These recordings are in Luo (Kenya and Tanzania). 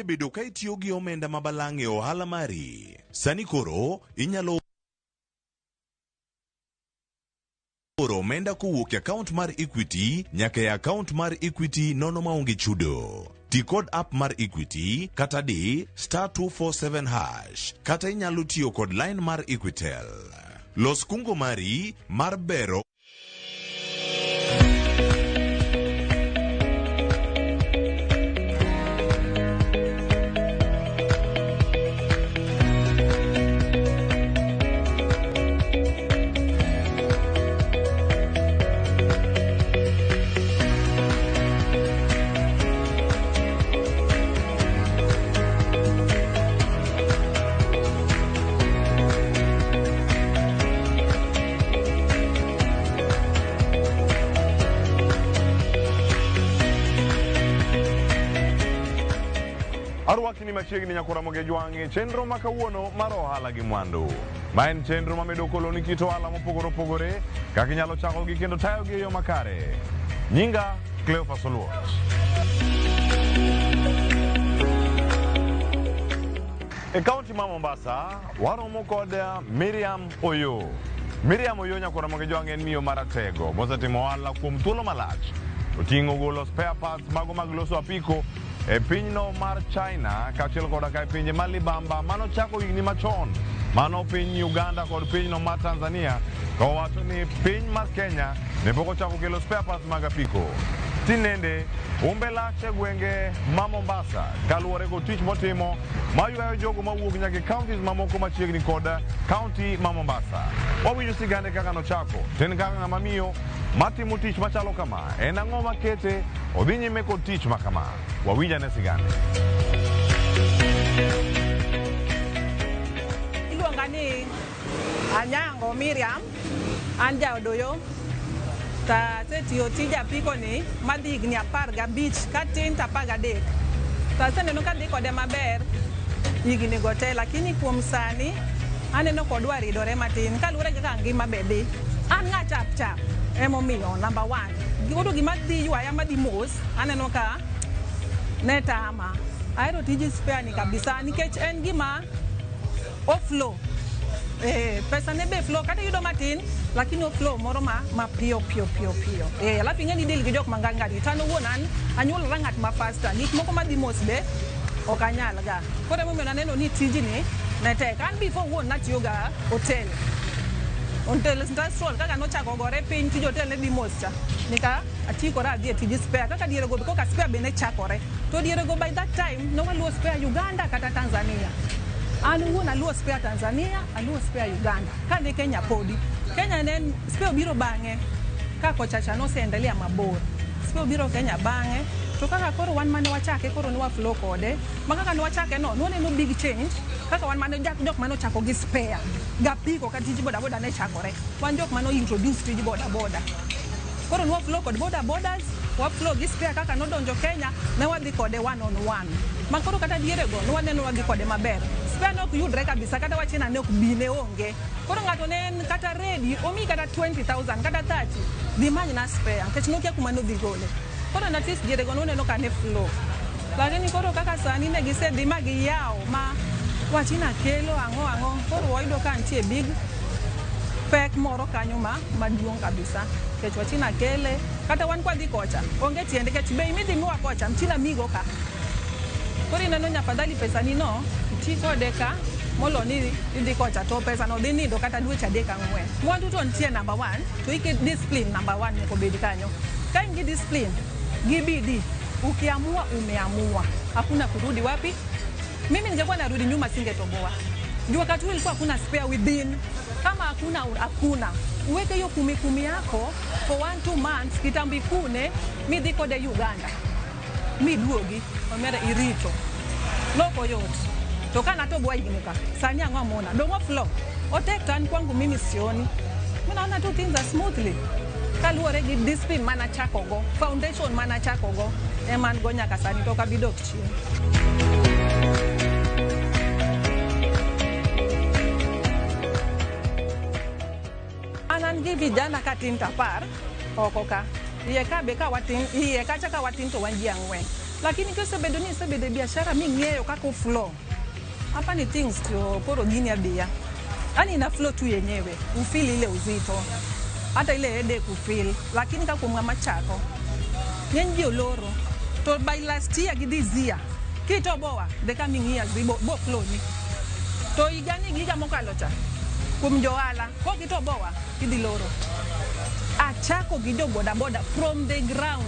Isebedo ka itiyo gi omenda ma balang' e ohala mari. Sani koro inyalo oro omenda kowuok e akaunt mar Equity nyaka e akaunt mar Equity nono maonge chudo. Ti kod app mar Equity kata di star 247 hash kata inyalo tiyo kod line mar Equitel. Los kungo mari mar bero Arwakni machiegni nyakwara Jwang' e chenro ma kawuono mar ohala gi mwandu. Ma en chenro mamedo koloni kit ohala mopogore opogore kaka inyalo chakogi kendo tayogi e yo makare. Nyinga Cleophas Oluoch. E kaunti ma Mombasa, waromo kod Miriam Oyo. Miriam Oyo nyakwara Jwang' en miyo maratego mosetimo ohala kuom thuolo malach. Oting'o golo spare parts mago mag loso apiko e pinyno mar China kaachiel koda ka e pinje ma libamba manochako higni machon mano piny Uganda kod pinyno mar Tanzania to owacho ni piny mar Kenya ne pok ochako kelo spare parts mag apiko. Tinende umbe lach e gwenge ma Mombasa kaluwore kod tich motimo maywayo jogo mawuok nyaka e counties mamoko machiegni kod county ma Mombasa. Wawinjo sigande kaka nochako, to en kaka ng'ama miyo matimo tich machalo kama, en ang'o makete odhi nyime kod tich ma kama? Wawinj ane sigande. Iluonga ni Anyango Miriam, an jaodoyo to asetiyo tij apiko ni madhi higni 15 katin to 13 to aseneno kadhi kode maber higni go te, lakini kuom sani aneno kodwa ridore matin kaluwore gi kaka ngima be dhi. An ng'a chap chap emomiyo number one koro gima dhi ywaya madhi mos aneno ka ne tama. Ahero tij spare ni kabisa nikech en gima o flow. Pesa ne be flow kata iyudo matin lakini o flow moro ma piyo piyo piyo piyo. Alafu ing'e ni deal gi jok mangangari to an owuon an anyuolora ng'at ma faster gik moko madhi mos be ok anyal ga. Koro emomiyo naneno ni tijni ne tek. An before owuon natiyo ga hotel. Hotel industrial kaka nochako gore piny tij hotel ne dhi mos cha. Nika achikora adhi e tij spare kaka diere go koka spare be ne chakore. To diere go by that time ne waluwo spare Uganda kata Tanzania. An owuon aluwo spare Tanzania, aluwo spare Uganda. Kane Kenya podi. Kenya ne en spare obiro bang'e ka kocha cha noseendelea mabor. Spare obiro Kenya bang'e to kaka koro wan mane wachake koro ne wa flow kode. Ma kaka ne wachake no, nwaneno big change kaka wan mane jok mane ochako gi spare gapiko ka tij boda boda ne chakore. Wan jok mane introduce tij boda boda. Koro ne wa flow kod boda bodas, wa flow gi spare kaka nodonjo Kenya, ne wadhi kode one on one. Ma koro kata diere go, ne waneno wadhi kode maber. Spare ne ok yudre kabisa, kata wachina ne ok bi, ne onge. Koro ng'ato ne en kata ready, omiyi kata 20,000, kata 30, dhi manyna spare, nikech nokia kuma nodhi gole. Koro at least diere go nwaneno ka ne flow. Lakini koro kaka sani ne gisedhi ma giyawo ma wachina kelo ang'o ang'o, koro wayudo ka nitie big pek moro kanyo ma maduong' kabisa. Nikech wachina kele, kata wan kwadhi kocha, onge tiende nikech bei midhi miwa kocha, mchina migo ka. Koro ineno ni afadhali pesa ni no, iti kode ka, molo ni idhi kocha to pesa no dhi nindo kata dweche 3 4. Mwandu to nitie number one, to ike discipline number one nyaka obed kanyo. Ka in gi discipline, gi bidii, ukiamua umeamua. Hakuna kurudi wapi. Mimi ningekuwa narudi nyuma singetoboa. Juu wakati huo ilikuwa hakuna spare within. Kama hakuna hakuna. Uweke hiyo 10 yako for 1-2 months kitambo ikune midhi kode Uganda. Miduogi omera irito. Loko yot. To kana toboa higni ka. Sani ang'o amona. Dongo flow. Otek to an kwangu mimi sioni. Mimi naona tu things are smoothly. Kaluwore gi discipline mana chako go, foundation mana chako go, ema an go nyaka sani to ok abi dok chien. An an gi vijana katin to 10 oko ka. Iye ka be ka watin, iye kacha ka watin to wan ji 4. Lakini kisebedo ni isebedo e biashara ming'eyo kaka o flow. Hapa ni things to koro gini adhiya. Yaani ina flow tu yenyewe, ufeel ile uzito. Hata ile headache ufeel. Lakini ka kuom ng'ama chako, ng'eny ji oloro. To by last year gi this year, kitoboa the coming years bo flow ni. To higani gi higa mokalo cha, kuom johala, kok itoboa, idhi loro. Achako gi jo bodaboda from the ground,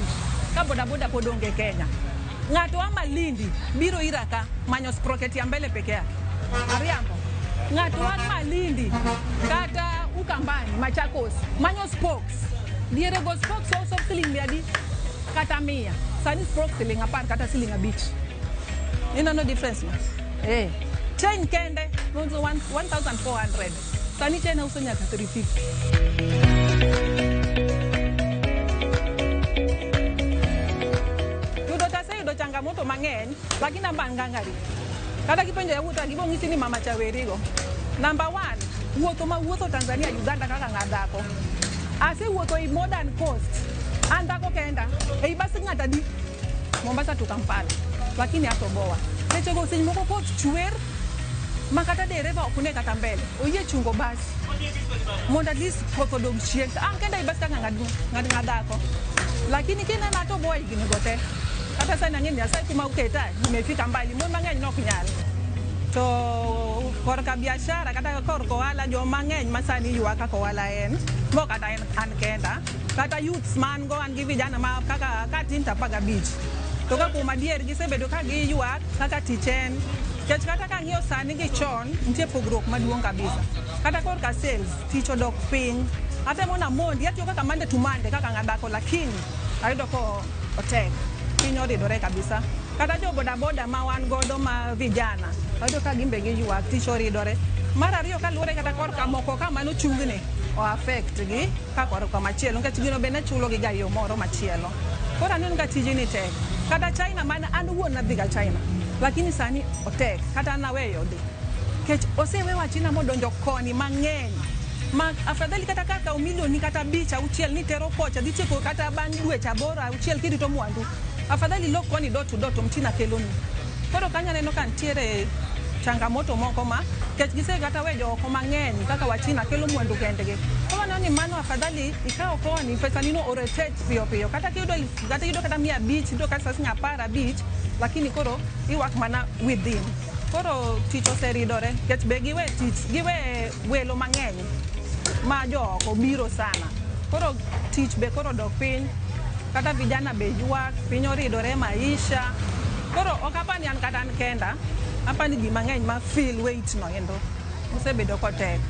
ka bodaboda pod onge Kenya. Ng'ato a Malindi biro ira ka manyo sprocket ya mbele peke yake. Ariambo. Ng'ato a Malindi kata Ukambani, Machakos, manyo spokes. Diere go spokes ouso siling mia adi kata 100. Sani spokes siling 10 kata siling 5. Ineno difference no? Eh. Chain kende nouso 1400. Sani chain auso nyaka 350. Yudo taseyudo changamoto mang'eny, lakini amba ngangari. Kata kipenjo yawuota gibo ng'isi ni mama chawerigo. Number 1, wuotho ma wuotho Tanzania, Uganda kaka ng'a dhako. Asewuotho i modern coast. An dhako kenda. Ei bas ng'ato adi? Mombasa to Kampala. Lakini atoboa. Sechego seche moko koth chwer ma kata dereva ok ne kata mbele. Oyie chungo bas. Mondo at least koth odog chien. An kenda ei bas kaka ng'a dhako. Lakini kineno atoboa higni go te. Kata sani ang'e ni Nyasaye kuma oketa, nimefika mbali. Mon mang'eny nok nyal. To korka biashara kata korka ohala joma ng'eny ma sani ywak kaka ohala en mok kata en an kenda kata youths man go an gi vijana ma kaka katin to 15 to ka kuom adier gisebedo ka giywak kaka tich en nikech kata kang'iyo sani gi chon nitie pogruok maduong' kabisa kata korka sales tich odok piny atemo namondi atiyo kaka Monday to Monday kaka ng'a dhako lakini ayudo ko otek piny oridore kabisa kata jo bodaboda ma wan godo ma vijana ayudo ka gin be giywak tich oridore. Mar ariyo kaluwore kata korka moko ka mano chungni o affect gi ka korka machielo nikech gino be ne chulo gi ga yo moro machielo. Koro aneno ka tijni tek. Kata China man an wuon nadhi ga China lakini sani otek kata an aweyo dhi. Nikech osewewa China modonjo koni mang'eny ma afadhali kata kaka kawo milioni kata 5 6 ni tero kocha dhi tieko kata bang' dweche 8 6 kirito mwandu. Afadhali lok koni door to door to mchina keloni. Koro kanyo aneno ka nitiere changamoto moko ma nikech gise kata we jooko mang'eny kaka wachina kelo mwandu kendgi. Koro aneno ni mano afadhali ikawo koni pesa nino o rotate piyo piyo kata kiyudo kata iyudo kata 500 iyudo kata siling 15 lakini koro iwak mana within. Koro tich oseridore nikech be giwe tich giwe welo mang'eny ma jooko biro sana. Koro tich be koro odok piny kata vijana be ywak piny oridore maisha. Koro ok apani an kata an kenda, apani ji mang'eny ma feel weight no endo osebedo kotek.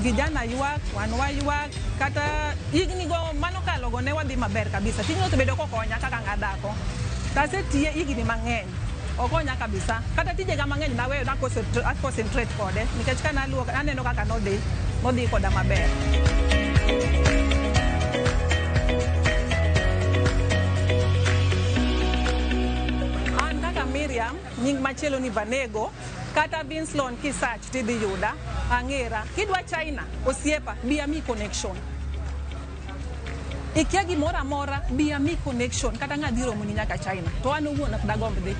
Vijana ywak, wan waywak, kata higni go manokalo go ne wadhi maber kabisa. Tijni osebedo kokonya kaka ng'a dhako. Tasetiye higni mang'eny. Okonya kabisa. Kata tijega mang'eny naweyo na concentrate kode nikech ka naluwo aneno kaka nodhi koda maber. An kaka Miriam, nying machielo ni Vanego, kata Vinslon kisearch tidhi yuda, ang'era. Kidwa China, osiepa, bi ami connection. Ikia gimoro amora, bi ami connection, kata ng'a dhi romoni nyaka China. To an owuon ok dagomb dhi.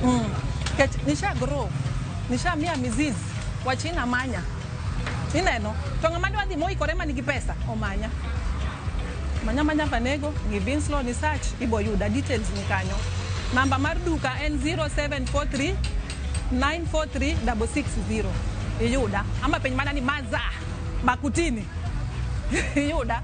Nikech nisha grow, nisha miya mizizi, wachina manya. Ineno? To ng'ama dwa dhi moikore manigi pesa, omanya. Manya manya Vanego, gi Vinslon ni search, ibo yuda, details ni kanyo. Namba mar duka en 0743 943 660. Iyuda. Ama penj mana ni Maza, Makutini. Iyuda.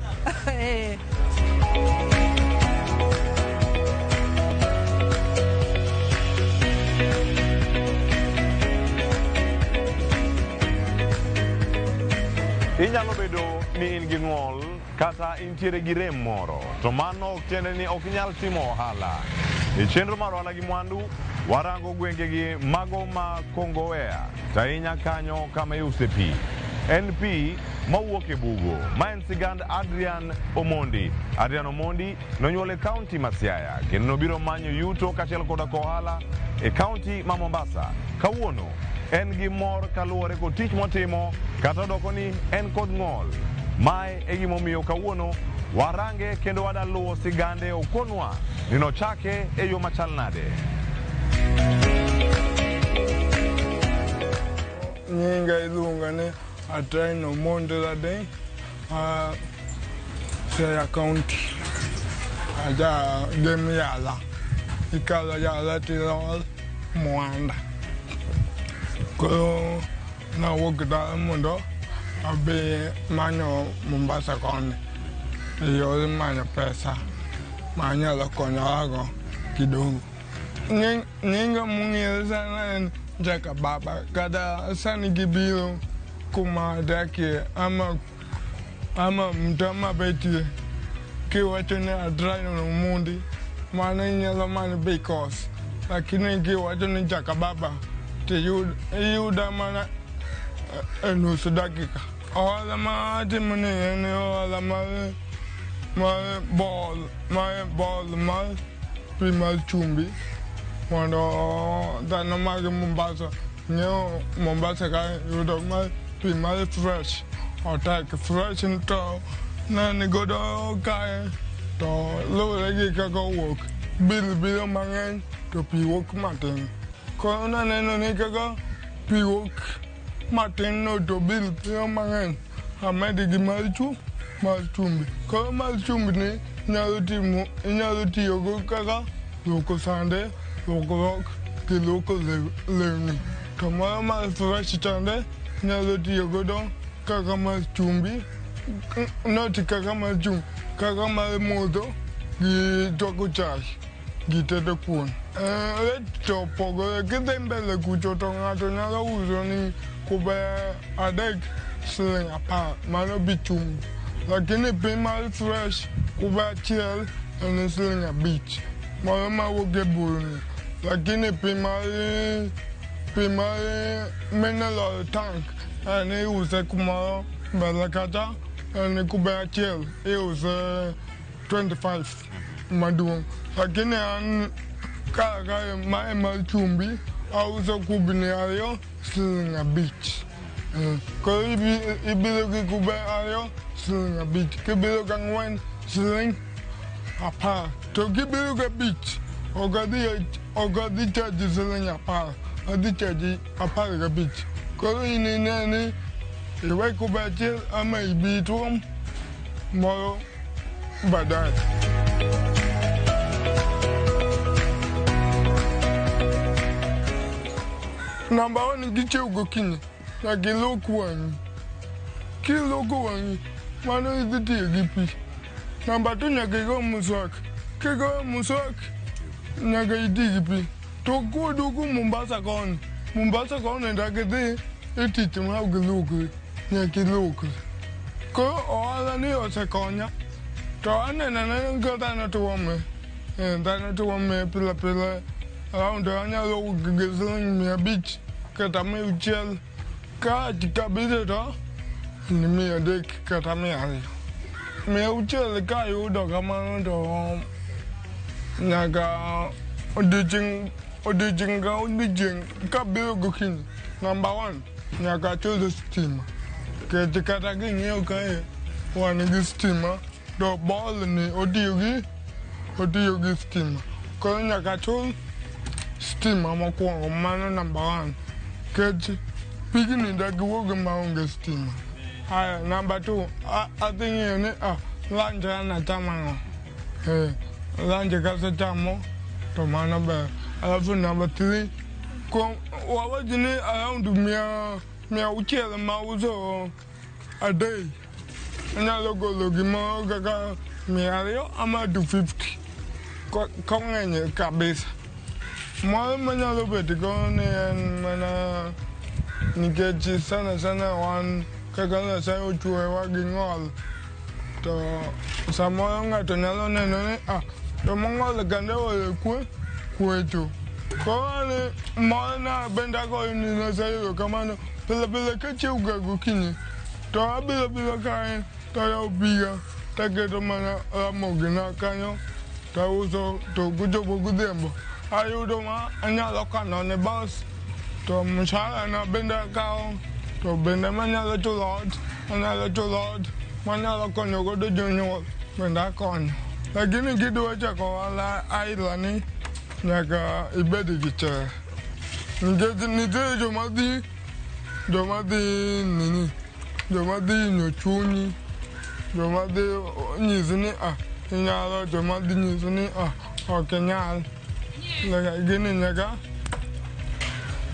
Inyalo bedo ni in gi ng'ol kata intiere gi rem moro, to mano ok tiende ni ok inyal timo ohala. E chenro mar ohala gi mwandu, warango gwengegi mago ma Kongowea, to ahinya kanyo kama iuse pi. En pi mawuok e bugo, ma en sigand Adrian Omondi. Adrian Omondi nonyuol e kaunti ma Siaya, kendo nobiro manyo yuto kaachiel koda ohala e kaunti ma Mombasa. Kawuono en gi mor kaluwore kod tich motimo kata odoko ni en kod ng'ol. Mae e gimomiyo kawuono Warange kendo wadaluwo sigande okonwa ni nochake e yo machal nade. Nyinga iluongo ni Atieno Omondi Radeng, Siaya County. Aja Gem Yala. Ikalo Yala tilor Mwanda. Koro nawuok dala mondo abi manyo Mombasa koni. E yor manyo pesa manyalo konyorago kidogo. Nyinga mong'ere sana en Jakababa. Kata sani gibiro kuma adakie ama mtaa mabetie kiwacho ni Adrian Omondi mano inyalo mana because lakini kiwacho ni Jakababa to iyuda mana e nus dakika. Ohala ma atimo ni en ohala mar bol mar pi mar chumbi mondo dhano mag Mombasa ng'iewo Mombasa ka yudo mar pi mar fresh otek fresh to ne nigodo kae to luwore gi kaka owuok bill biro mang'eny to pi wuok matin. Koro naneno ni kaka pi wuok matin no to bill biro mang'eny amed gi mar chumbi. Koro mar chumbi ni inyalo tiyogo kaka luoko sande, luokruok gi luoko lewni. To moro mar fresh chande inyalo tiyo godo kaka mar chumbi, not kaka mar chumbi, kaka mar modho gi chwako chai gi tedo kuon. Rate to opogore kidhi mbele kucho to ng'ato nyalo uso ni kube 3 siling 10 mano bi chumbi. Lakini pi mar fresh kube 1 en siling 5 moro mawuok e burni. Lakini pi mar mineral tank en iuse kumoro mbele kacha en kube 1 iuse 25 maduong'. Lakini an kaka mae mar chumbi auso kubni 2 siling 5. Koro ibiro gi kube 2 siling 5, kibiro gi 4 siling 10. To kibiro gi 5 ok adhi chaji siling 10, adhi chaji 15. Koro in ine ni iwe kube 1 ama ibi ituom moro baadaye. Namba 1 gichiew gokinyi nyaka ilwok wang'i. Kilwoko wang'i mano idhi tiyo gi pi. Namba 2 nyaka igo mswak. Kigoyo mswak nyaka iti gi pi. To koduogo Mombasa koni dak idhi e tich ma ok iluokri, nyaka iluokri. Koro ohala ni osekonya to aneno anena ka dhano tuome. Dhano tuome pile pile around anyalo wuok gi siling 500 kata 600 ka kabisa to ni 300 kata 200. 600 ka ayudo kamano to nyaka odiochieng' ka odiochieng' kabiro gokinyi namba 1 nyaka achul stima. Nikech kata king'iyo kae wan gi stima to bol ni otiyo gi stima. Koro nyaka achul stima mokwongo mano namba 1. Nikech pigni dak wuog maonge stima. Aya namba 2 adhi ng'iyo ni lunch an achamo ang'o. Lunch kasechamo to mano ber. Alafu namba 3 wawach ni around 600 mauso a day. Anyalo golo gimoro kaka 200 ama 250 kong'eny kabisa. Moro manyalo bet go ni en mana nikech sana sana wan kaka Nyasaye ochwewa gi ng'ol to samoro ng'ato nyalo neno ni to mong'ol kende owe kwecho. Koro ni mor na bende agoyo ni Nyasaye erokamano pile pile kachiew ga gokinyi to abiro biro kae to ayawo piga taketo mana ramogi na kanyo tauso to kochopo godhiambo ayudo ma anyalo kano ne bas to mshahara na bende akawo to bende manyalo chulo ot anyalo chulo ot manyalo konyo godo jonyuol. Bende akonyo. Lakini kidwa chako ohala aila ni nyaka ibed gi chir. Nikech nitie joma dhi nini, joma dhi hinyo chunyi, joma dhi nyisi ni ah inyalo, joma dhi nyisi ni ah ok inyal. Lakini nyaka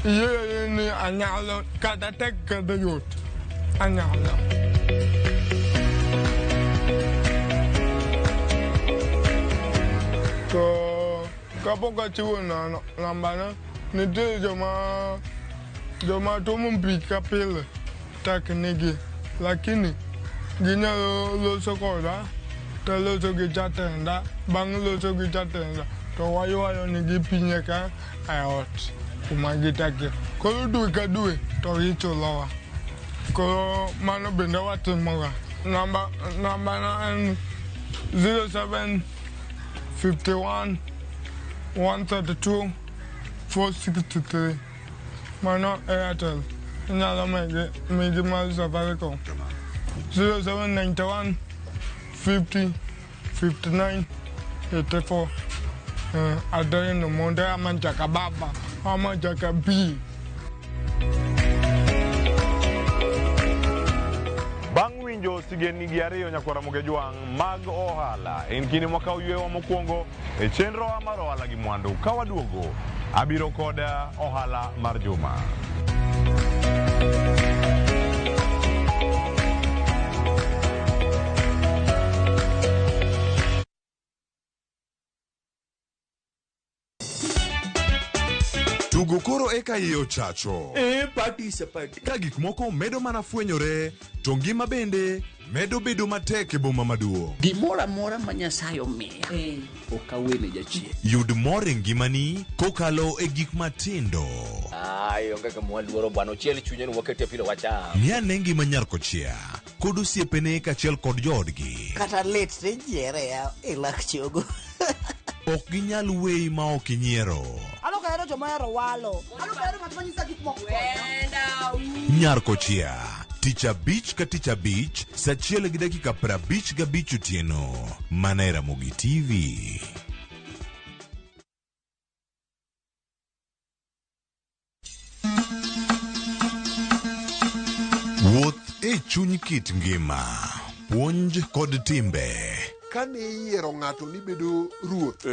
iyie ni anyalo kata tek kata yot, anyalo. To kapok achiwo nambana, nitie joma tuomo pi ka pile tek nigi, lakini ginyalo loso koda taloso gi jatenda. Bang' loso gi jatenda to waywayo nigi pi nyaka e ot kuma gidakie. Koro dwe ka dwe to gichulowa. Koro mano bende watimoga. Nambana en 07 51 132 463. Mano Airtel. Inyalo migi mar Safaricom 0791 50 59 84. Adeno monde ama jaka baba ama jaka bi. Bang' winjo sigendnigi ariyo nyakwara Jwang' mag ohala, en kinde mwakawo yweyo mokwongo e chenrowa mar ohala gi mwandu. Ka waduogo, abiro kod ohala mar juma. Tugo koro eka iye ochacho. E party is a party. Ka gik moko medo mana fwenyore, to ngima bende medo bedo matek e boma maduong'. Gimoro amora ma Nyasaye omiya ok awene jachien. Yud mor e ngimani kokalo e gik matindo. Ai, onge gima waluoro bwana, ochiel chunye ni wakete pilo wacham. Ng'i ane ngima nyar kochia kod osiepene kaachiel kod joodgi. Kata lit tijiere ya e lak chogo. Ok ginyal weyi ma ok inyiero. An ok ahero joma ohero walo. An ok ahero ng'at ma nyisa gik moko. Nyar kochia tich abich ka tich abich sa achiel gi dakika 55 otieno mana e Ramogi TV. Wuoth e chuny kit ngima, puonj kod timbe. Kane iyiero ng'ato ni bedo ruoth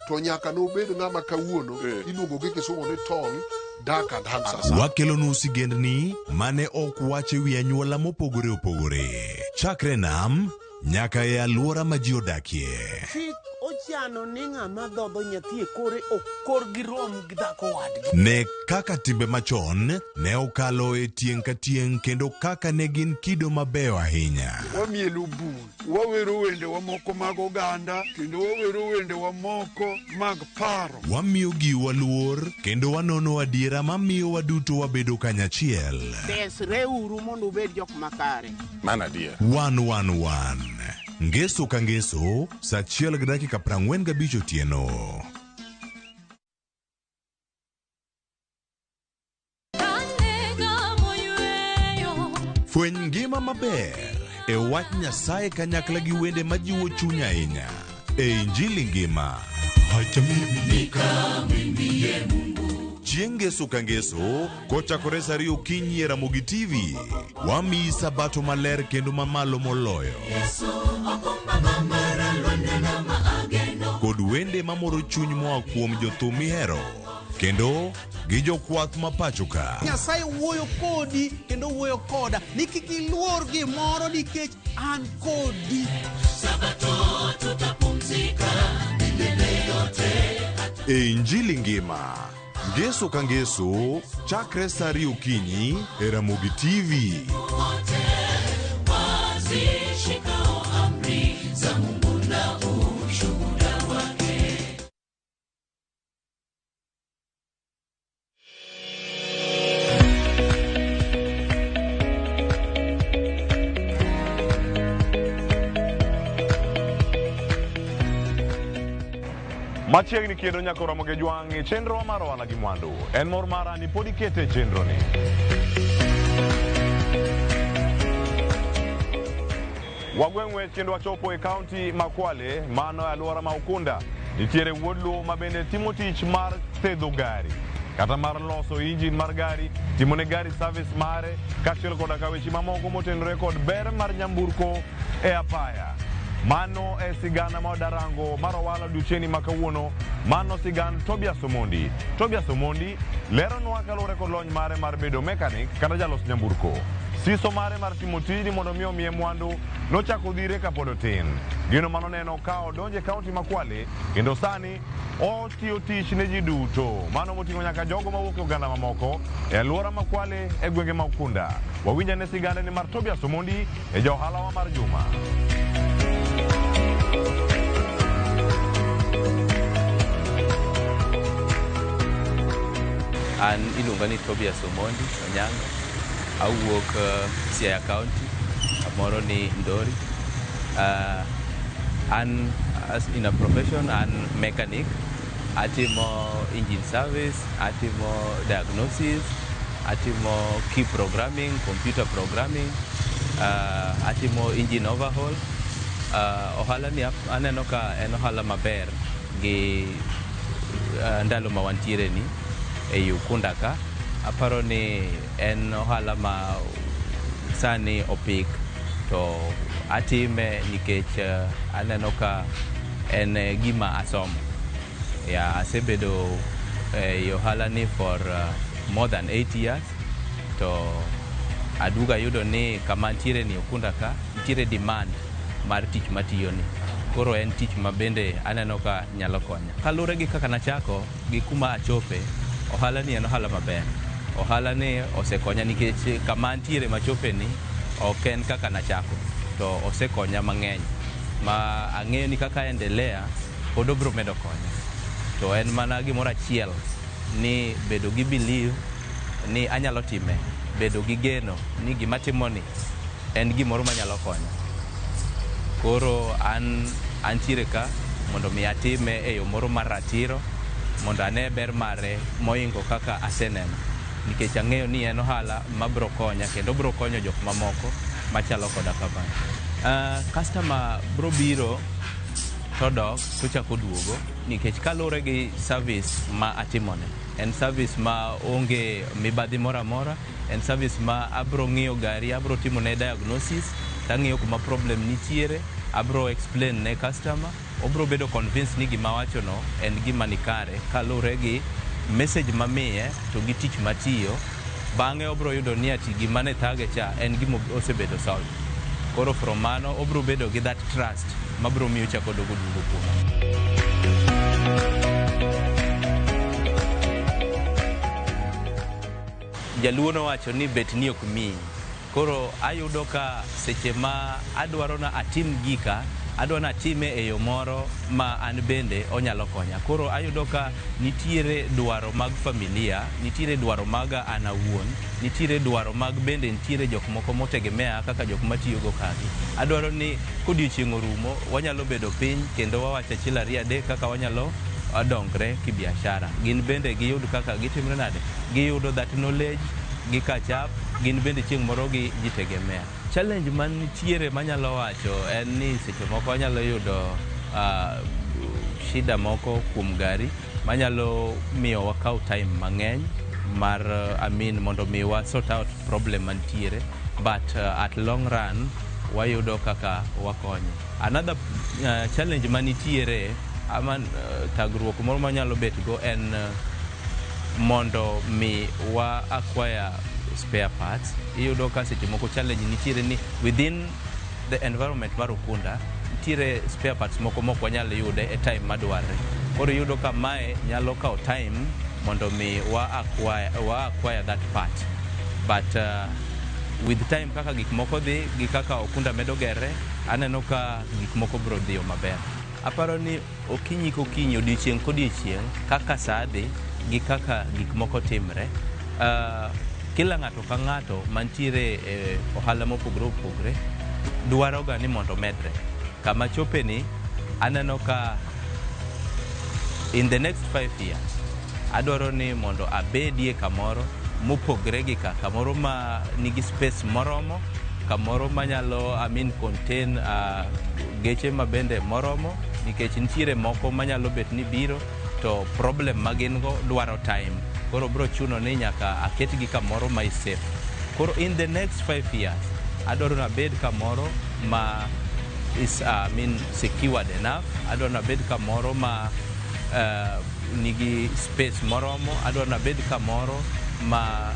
to nyaka nobed ng'ama kawuono iluongo gi kisungu ni tall, dark and handsome. Wakelonu sigendni mane ok wach e wi anyuola mopogore opogore. Chakre nam nyaka e alwora ma ji odakie. Chik ochano ni ng'ama dhodho nyathi e kore ok korgi rom gi dhako wadgi. Ne kaka timbe machon ne okalo e tieng' ka tieng' kendo kaka ne gin kido mabeyo ahinya. Wamielo bul, wawero wendewa moko mag oganda kendo wawero wendewa moko mag paro. Wamiyo giwa luor kendo wanono adiera mamiyo waduto wabedo kanyachiel. Desreuru mondo ubed jok makare. Mano adier. 111 Ngeso ka ngeso, sa achiel gi dakika 45 otieno. Fweny ngima maber e wach Nyasaye kanyakla gi wende majiwo chuny ahinya e Injili ngima. Chieng' ngeso ka ngeso kochakore sa 2 okinyi e Ramogi TV, wamiyi sabato maler kendo mamalo moloyo. Kod wende mamoro chuny moa kuom jothum mihero kendo gi jokwath ma pacho ka. Nyasaye wuoyo kodi kendo wuoyo koda ni kik iluor gimoro nikech an kodi. E Injili ngima, ngeso ka ngeso, chakre sa 2 okinyi e Ramogi TV. Machiegni kendo nyaka Ramogi Jwang' e chenro mar ohala gi mwandu. En mor mara ni pod ikete e chenro ni. Wagweng' wech kendo wachopo e kaunti ma Kwale, mano e alwora ma Ukunda. Nitiere wuod Luo ma bende timo tich mar thedho gari kata mar loso injin mar gari, timo ne gari service mare, kaachiel koda ka weche mamoko motenore kod ber mar nyamburko e apaya. Mano e sigana ma wadarango mar ohala odiochieng'ni ma kawuono. Mano sigand Tobias Omondi. Tobias Omondi leronwa kaluwore kod lony mare mar bedo mechanic kata jalos nyamburko. Siso mare mar timo tijni mondo mi omiye mwandu nochako dhire kapod otin. Gino manoneno ka odonjo e kaunti ma Kwale kendo sani otiyo tich ne ji duto. Mano moting'o nyaka jogo mawuok e oganda mamoko e alwora ma Kwale e gwenge ma Ukunda. Wawinj ane sigande ni mar Tobias Omondi e ja ohalawa mar juma. An iluonga ni Tobias Omondi Onyango. Awuok Siaya County, kamoro ni Ndori. An as in a profession an mechanic. Atimo engine service, atimo diagnosis, atimo key programming, computer programming, atimo engine overhaul. Ohala ni aneno ka en ohala maber gi ndalo ma wantiere ni ei Ukunda ka. Aparo ni en ohala ma sani opik to atime nikech aneno ka en gima asomo. Ya asebedo e ohala ni for more than 8 years to aduga yudo ni kama ntiere ni Ukunda ka nitiere demand mar tich matiyo ni. Koro en tich ma bende aneno ka nyalo konya. Kaluwore gi kaka nachako gi kuma achope, ohala ni en ohala maber. Ohala ni osekonya nikech kama antiere machope ni ok en kaka nachako, to osekonya mang'eny ma ang'eyo ni kaka endelea pod obiro medo konya. To en mana gimoro achiel ni bedo gi belief ni anyalo time, bedo gi geno ni gima timoni en gimoro manyalo konya. Koro an antiere ka mondo mi atime e yo moro mar ratiro mondo ane ber mare moingo kaka aseneno. Nikech ang'eyo ni en ohala mabiro konya kendo biro konyo jok mamoko machalo koda kamano. Customer biro biro todok tochako duogo nikech kaluwore gi service ma atimone. En service ma onge mibadhi moro amora, en service ma abiro ng'iyo gari, abiro timone diagnosis, tang'iyo kuma problem nitiere, abiro explain ne customer, obiro bedo convinced ni gima awachono en gima nikare kaluwore gi message mamiye to gi tich matiyo. Bang'e obiro yudo ni ati gima ne thage cha en gima osebedo solved. Koro from mano obiro bedo gi that trust mabiro miyo ochako duogo kuoma. Jaluo nowacho ni bet ni ok miyi. Koro ayudo ka seche ma adwaro na atim gika, adwa na atime e yo moro ma an bende onyalo konya. Koro ayudo ka nitiere dwaro mag familia, nitiere dwaro maga an awuon, nitiere dwaro mag bende nitiere jok moko motegemea kaka jok matiyogo kagi. Adwaro ni kodiochieng' orumo, wanyalo bedo piny kendo wawacho achiel ariyo adek kaka wanyalo dongre kibiashara. Gin bende giyud kaka gitimre nade, giyudo that knowledge, gi catch up, gin bende chieng' moro gi jitegemea. Challenge manitiere manyalo wacho en ni seche moko wanyalo yudo shida moko kuom gari manyalo miyo wakaw time mang'eny mar mondo mi wa sort out problem mantiere, but at long run wayudo kaka wakonyo. Another challenge manitiere ama thagruok moro manyalo bet go en mondo mi wa acquire spare parts. Iyudo ka seche moko challenge nitiere ni within the environment mar Ukunda nitiere spare parts moko mok wanyal yude e time madwarre. Koro iyudo ka mae nyalo kawo time mondo mi wa acquire that part. But with time kaka gik moko dhi gi kaka Ukunda medo gerre, aneno ka gik moko biro dhiyo maber. Aparo ni okinyi kokinyi, odiochieng' kodiochieng', kaka saa dhi gi kaka gik moko timre, kila ng'ato ka ng'ato mantiere e ohala mopogore opogore dwaro ga ni mondo omedre. Kama chope ni aneno ka in the next 5 years adwaro ni mondo abedie kamoro mopogre gi ka, kamoro ma nigi space moromo kamoro manyalo, I mean, contain geche mabende moromo, nikech nitiere moko manyalo bet ni biro to problem ma gin go dwaro time. Koro bro chuno ni nyaka aketgi kamoro ma is safe. Koro in the next 5 years adwaro nabed kamoro ma is, I mean, secured enough. Adwaro nabed kamoro ma nigi space moromo. Adwaro nabed kamoro ma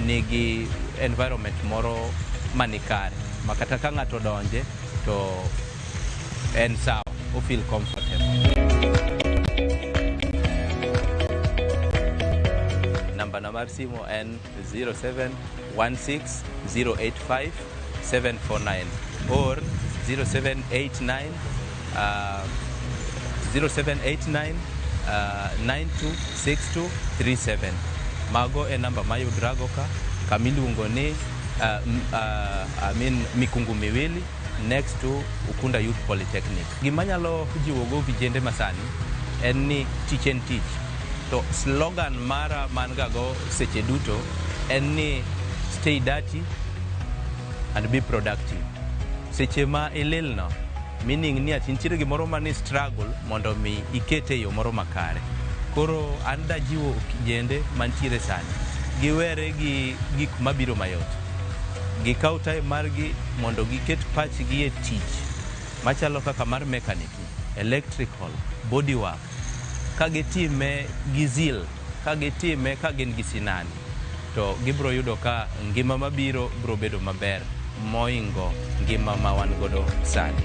nigi environment moro manikare ma kata ka ng'ato donje to en sawa, o feel comfortable. Namba na mar simo en 0716085749 or 0789 0789 926237. Mago e namba mayudrago ka kamiluongo ni I mean, Mikungu Miwili, next to Ukunda Youth Polytechnic. Gima nyalo jiwogo vijende masani en ni tich en tich. To slogan mara man ga go seche duto en ni stay dirty and be productive. Seche ma ililno, meaning ni ati nitiere gimoro mani struggle mondo mi ikete e yo moro makare. Koro an dajiwo kijende mantiere sani, giwere gi gik mabiro mayot. Gikaw time margi mondo giket pachgi e tich machalo kaka mar mechanic, electrical, bodywork. Ka gitime gi zeal, ka gitime ka gin gi sinani, to gibro yudo ka ngima mabiro bro bedo maber moingo ngima ma wan godo sani.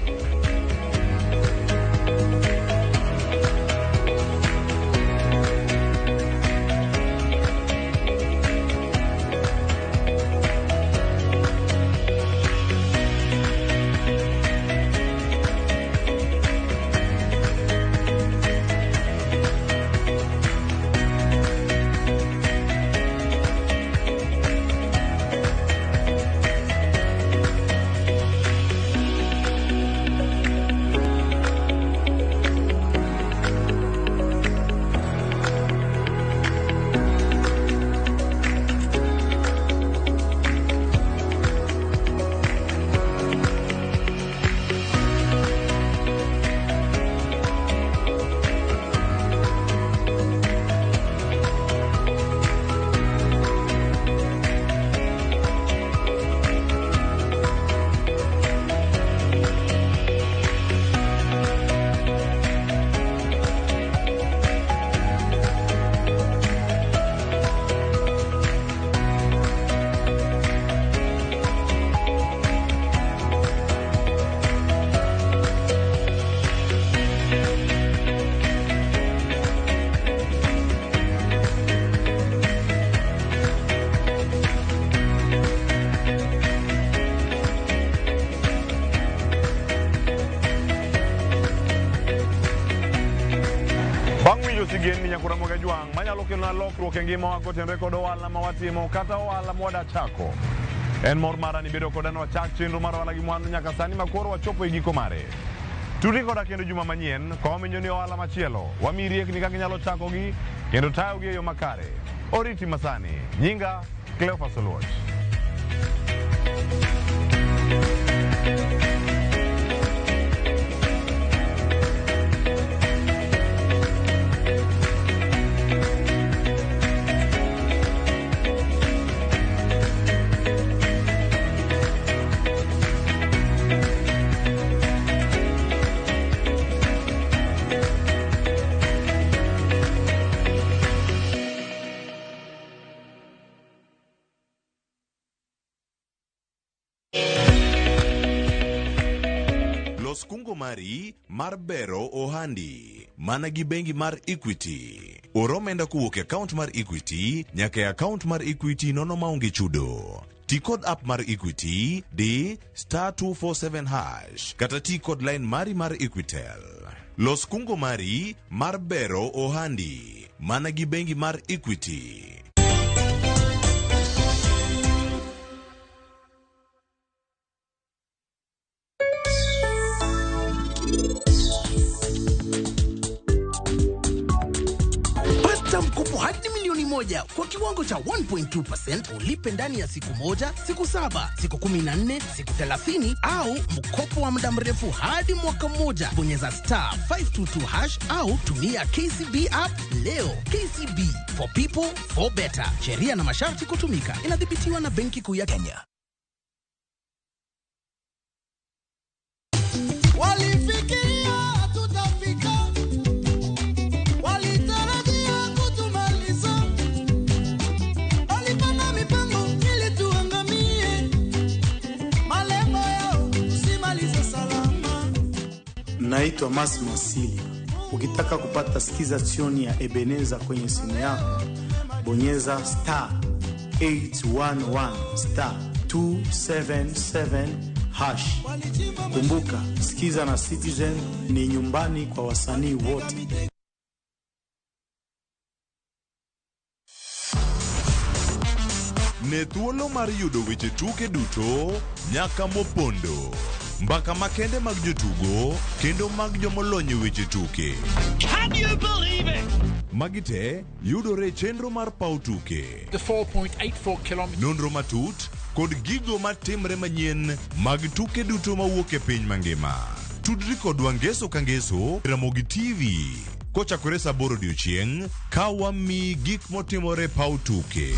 Bang' winjo sigendni nyakora Jwang' manyalo kelona lokruok e ngimawa kotenore kod ohala ma watimo kata ohala mwada chako. En mor mara ni bedo koda nwachak chenro mar ohala gi mwandu nyaka sani ma koro wachopo e giko mare. Tudi koda kendo juma manyien ka wamenyo ni ohala machielo, wamiyi riekni kaka inyalo chakogi kendo tayogi e yo makare. Oriti masani, nyinga Cleophas Oluoch. Los kungo mari mar bero ohandi mana gi bengi mar Equity. Or omenda kowuok e account mar Equity nyaka e account mar Equity nono maonge chudo. Ti kod app mar Equity di *247# kata ti kod line mari mar Equitel. Los kungo mari mar bero ohandi mana gi bengi mar Equity. Pata mkopo hadi milioni 1 moja kwa kiwango cha 1.2% ulipe ndani ya siku moja, siku 7, siku 14, siku 30 au mkopo wa muda mrefu hadi mwaka mmoja. Bonyeza star 522 hash au tumia KCB app leo. KCB for people for better. Sheria na masharti kutumika. Inadhibitiwa na Benki Kuu ya Kenya. Walifikiria tutafika, walitarajia kutumaliza, walipanga mipango ili tuangamie, malengo yao tusimalize salama. Naitwa Mas Masili. Ukitaka kupata skiza tune ya Ebeneza kwenye simu yako, bonyeza star 811 star 277 hash. Kumbuka, Skiza na Citizen ni nyumbani kwa wasanii wote. Ne thuolo mar yudo weche tuke duto nyaka mopondo, mbaka makende mag jotugo kendo mag jomolony e weche tuke. Can you believe it? Magi te yudore e chenro mar paw tuke. The 4.84 kilometers. Nonro matut kod gigo matimre manyien mag tuke duto mawuok e piny mangima. Tudri kodwa ngeso ka ngeso Ramogi TV kochakore saa 8 odiochieng' ka wamiyi gik motimore e paw tuke.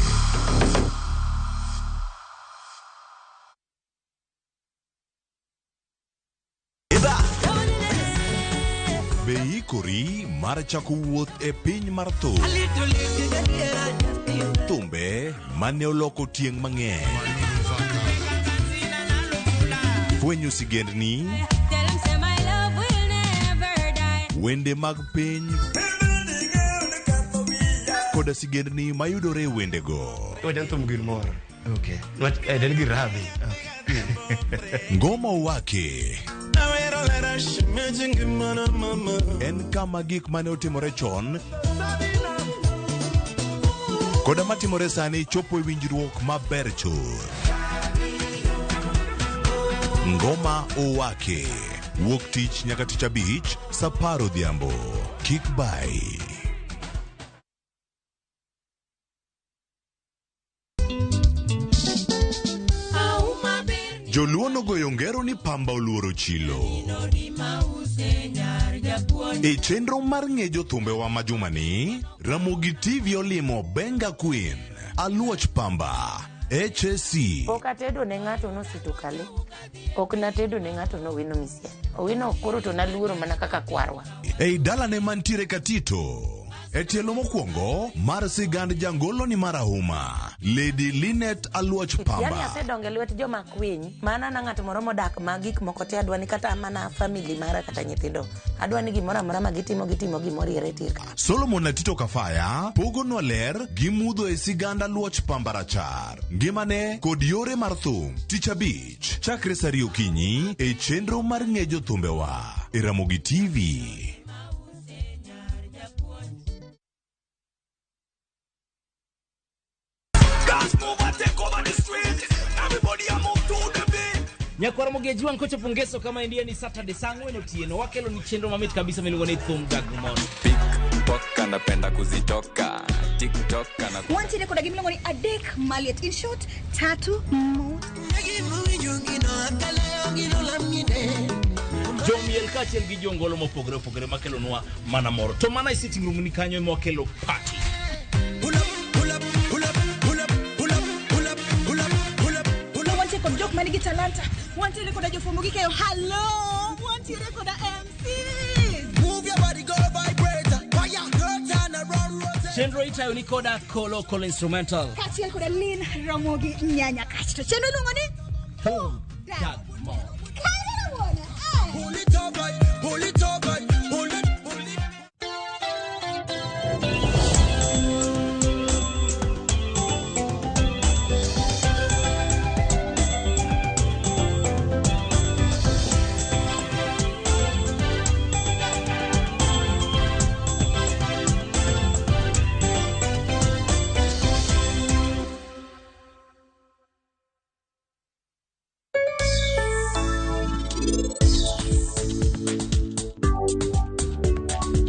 Be iikori mar chako wuoth e piny mar thum? Thumbe mane oloko tieng' mang'eny. Fwenyo sigendni, wende mag piny koda sigendni mayudore e wendego. Wajan thum gir moro. Okay. Nwach en gir rabi. Ngoma Wake en kama gik mane otimore chon koda matimore sani chopo e winjruok maber chuth. Ngoma Owake wuok tich nyaka tich abich saa 10 odhiambo. Kik bai. Joluo nogoyo ngero ni pamba oluoro chilo. E chenro mar ng'e jothumbewa ma jumani, Ramogi TV olimo Benga Queen, Aluoch Pamba, HSC. Pok atedo ne ng'ato nosito kale. Ok natedo ne ng'ato nowino misia. Owino koro to naluoro mana kaka kwarwa. Ei dalane mantiere Katito. E tielo mokwongo mar sigand jangolo ni marahuma, Lady Linet Aluoch Yani Pamba. asedongo e lwet joma kwiny. Mana na ng'at moro modak ma gik moko te adwa ni kata mana family mara kata nyithindo. Adwa ni gimoro amora ma gitimo gitimo gimoriere tir. Solomon Atito Kafaya pogonwa ler gi mudho e sigand Aluoch Pamba rachar, ngimane kod yore mar thum. Tich abich chakre saa 2 okinyi e chenro mar ng'e jothumbewa e Ramogi TV. Nyakwar Mogeji wang' kochopo ngeso kama endia ni Saturday saa 4 otieno wakelo ni chenro mamit kabisa miluongo ni Thum Dag Mor. Poka napenda kuzitoka TikTok na Wantiere koda gimiluongo ni adek maliet. In short, tatu mo. Jomiel kaachiel gi jongolo mopogore opogore makelonwa mana moro. To mana e sitting room ni kanyo ema wakelo party. Wantiere kod jok manigi talanta. Wantiere koda jofwambo gi keyo. Hello! Wantiere koda MCs. Move your body, go vibrate. Fire, girl, turn around, rotate. Chenro itayo ni koda Kolo Kolo Instrumental. Kaachiel koda Lin Ramogi Nyanya. Kasto chenro iluongo ni Thum Dag